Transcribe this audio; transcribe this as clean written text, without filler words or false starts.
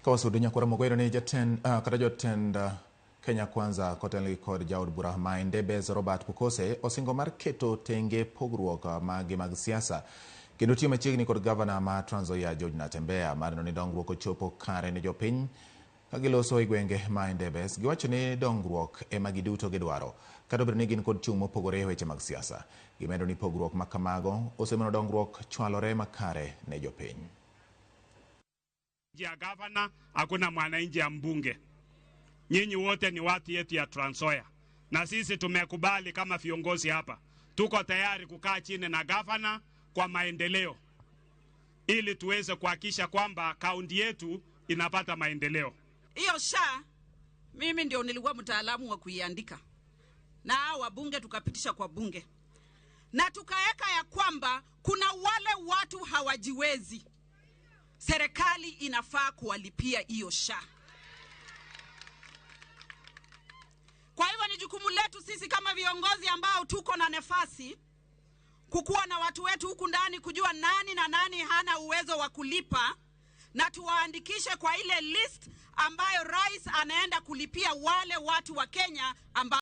Ka wasudo nyakwara Mogwero ni jatend kata jotend Kenya Kwanza kotelnegi kod jaod bura ma Endebess Robert Pukose osingo mar keto tenge pogruok magi mag siasa kendo tiyo machiegni kod gavana ma Trans Nzoia George Natembeya mar neno ni dongruok ochopo kare ne jopiny. Ka giloso e gwenge ma Endebess, giwacho ni dongruok ema giduto gidwaro kata obedo ni gin kod chung' mopogore e weche mag siasa. Gimedo ni pogruok ma kamago osemono dongruok chwalore makare ne jopiny. Ya gavana, hakuna mwananchi ya mbunge. Nyinyi wote ni watu yetu ya Trans Nzoia, na sisi tumekubali kama viongozi hapa, tuko tayari kukaa chini na gavana kwa maendeleo, ili tuweze kuhakikisha kwamba kaunti yetu inapata maendeleo. Hiyo SHA mimi ndio nilikuwa mtaalamu wa kuiandika, na hao wabunge tukapitisha kwa bunge, na tukaweka ya kwamba kuna wale watu hawajiwezi, serikali inafaa kuwalipia hiyo SHA. Kwa hivyo ni jukumu letu sisi kama viongozi ambao tuko na nafasi kukuwa na watu wetu huku ndani, kujua nani na nani hana uwezo wa kulipa, na tuwaandikishe kwa ile list ambayo rais anaenda kulipia wale watu wa Kenya ambao